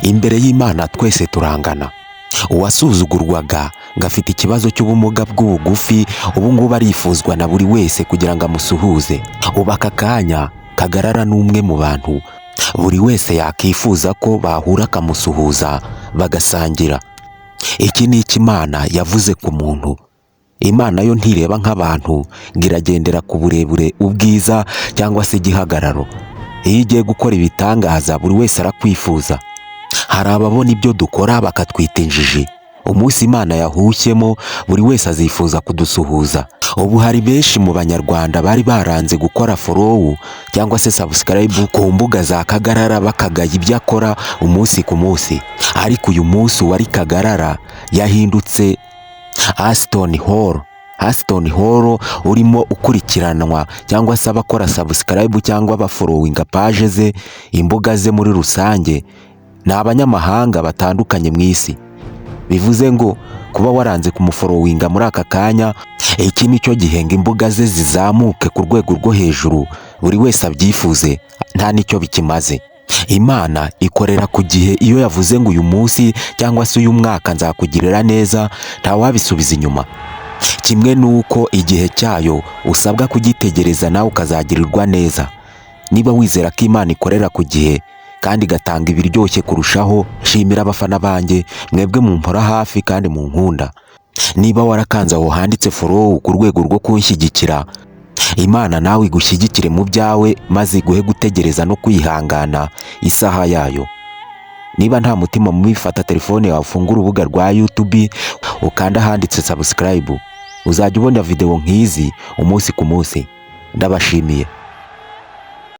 Imbere y'Imana twese turangana. Uwasuzugurwaga ngo afite ikibazo cy'ubumuga bw'ubugufi, ubu ngubu arifuzwa na buri wese kugira ngo amusuhuze. Ubu aka kanya Kagarara ni umwe mu bantu buri wese yakifuza ko bahura akamusuhuza bagasangira. Iki ni icyo Imana yavuze ku muntu. Imana yo ntireba nk'abantu ngo iragendera ku burebure, ubwiza cyangwa se igihagararo. Iyo igiye gukora ibitangaza, buri wese arakwifuza. Hari ababona ibyo dukora bakatwita injiji. Umunsi Imana yahushyemo, buri wese azifuza kudusuhuza. Ubu hari benshi mu Banyarwanda bari baranze gukora follow cyangwa se subscribe ku mbuga za Kagarara, bakagaya ibyo akora umunsi ku munsi. Ariko uyu munsi uwari Kagarara yahindutse Aston Hall. Aston Hall urimo ukurikiranwa cyangwa se abakora subscribe cyangwa abafollowinga page ze, imbuga ze muri rusange, ni abanyamahanga batandukanye mu isi. Bivuze ngo kuba waranze kumufollowinga muri aka kanya, iki ni cyo gihe ngo imbuga ze zizamuke ku rwego rwo hejuru, buri wese abyifuze, nta n'icyo bikimaze. Imana ikorera ku gihe. Iyo yavuze ngo uyu munsi cyangwa se uyu mwaka nzakugirira neza, ntawabisubiza inyuma. Kimwe n'uko igihe cyayo usabwa kugitegereza, nawe ukazagirirwa neza. Niba wizera ko Imana ikorera ku gihe kandi igatanga ibiryoshye kurushaho, shimira abafana banjye mwebwe mumpora hafi kandi munkunda. Niba warakanze aho handitse follow ku rwego rwo kunshyigikira, Imana nawe igushyigikire mu byawe, maze iguhe gutegereza no kwihangana isaha yayo. Niba nta mutima mubi, fata telefone yawe, ufungure urubuga rwa YouTube, ukanda ahanditse subscribe, uzajya ubona video nk'izi umunsi ku munsi. Ndabashimiye.